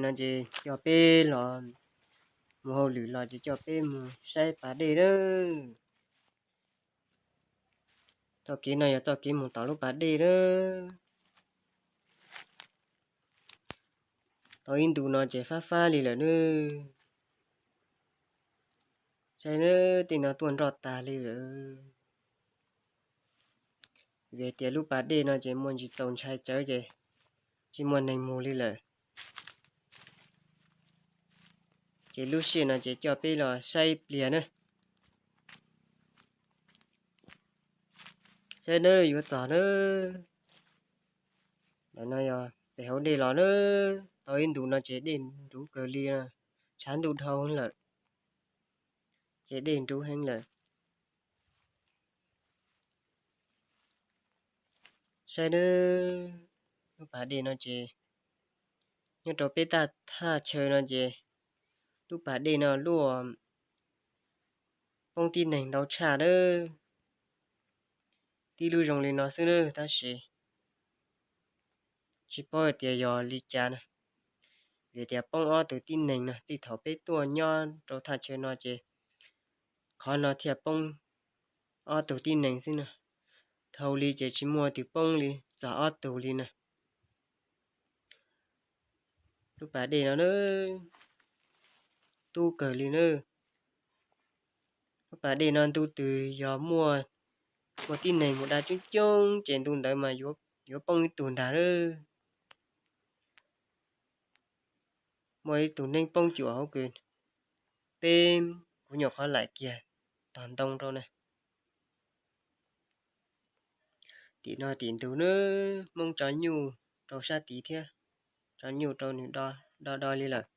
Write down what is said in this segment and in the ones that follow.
No ces coj peb los mus hauj lwm los ces coj peb mus saib pas dej lawm. Txoj kev no yog txoj kev mus tom lub pas dej lawm. Tau ib ntus no ces fab fab li lawm nawb. Saib nawb, tej no tuaj nroj tag li lawm. Vim tias lub pas dej no ces muaj ntsis txaus ntshai tsawv ces tsis muaj neeg mus li lawm. Ces lub sij hawm no ces coj peb los saib pliag na. Saib nawb, yuav txog nawb. Ntawm no yog pem hauv dej los nawb. Tau ib ntus no ces dej nruv kawg li, tshav ntuj dhau lawm ces dej nruv heev lawm. Saib nawb, lub pas dej no ces nyob rau peb thaj chaw no ces lub pas dej no luaj poob tib neeg ntau tshaj nawb. Tib lub zoo li no xwb nawb, tab sis tsis paub hais tias yog li cas na. Vim tias poob ob tug tib neeg no, txij thaum peb tuaj nyob rau thaj chaw no ces qhov no thiaj poob ob tug tib neeg xwb na. Dhau li ces tsis muaj twg poob li txog ob tug li na. Lub pas dej no nawb, tub kawg li nawb. Lub pas dej no ntu twg yog muaj, muaj tib neeg mus da coob coob ces ntu ntawd mas yuav poob ib tug ntag lawm. Muaj ib tug neeg poob cuam hauv kws peb, kuv nyuam qhuav laim kiag tog ntoo rau na. Tim no tim ntug nawb, Hmoob tso nyuj rau sab tid thiab, tso nyuj rau nws do do li lawm.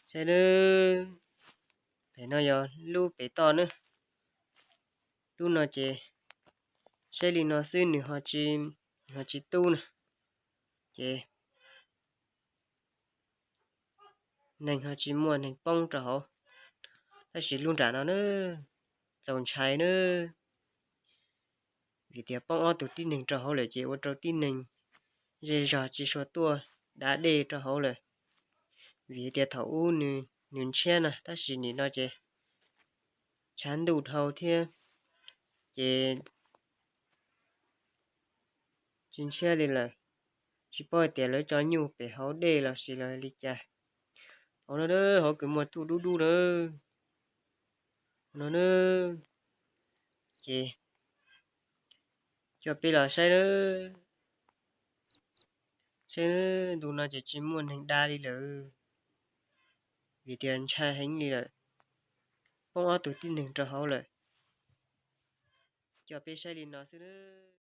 Saib nawb, pem no yog lub pem toj nawb. Lub no ces saib li no xwb, nws ho tsis tub na, ces neeg ho tsis muaj neeg poob rau hauv. Tab sis lub nram no nawb, txaus ntshai nawb, vim tias poob ob tug tib neeg rau hauv lawm ces ua rau tib neeg zej zog tsis suav tuaj da dej rau hauv lawm. Vim tias thaum ub nws ntshiab na, tab sis nim no ces tshav ntuj dhau thiab ces tsis ntshiab li lawm. Tsis paub hais tias lawv tso nyuj pem hauv dej los sis lawv li cas. Hauv no nawb, hauv kws muaj txuj dub dub nawb, no nawb, ces coj peb los saib nawb. Saib nawb, ntu no ces tsis muaj neeg da li lawm, vim tias ntshai heev li lawm, poob ob tug tib neeg rau hauv lawm. Coj peb saib li no xwb nawb.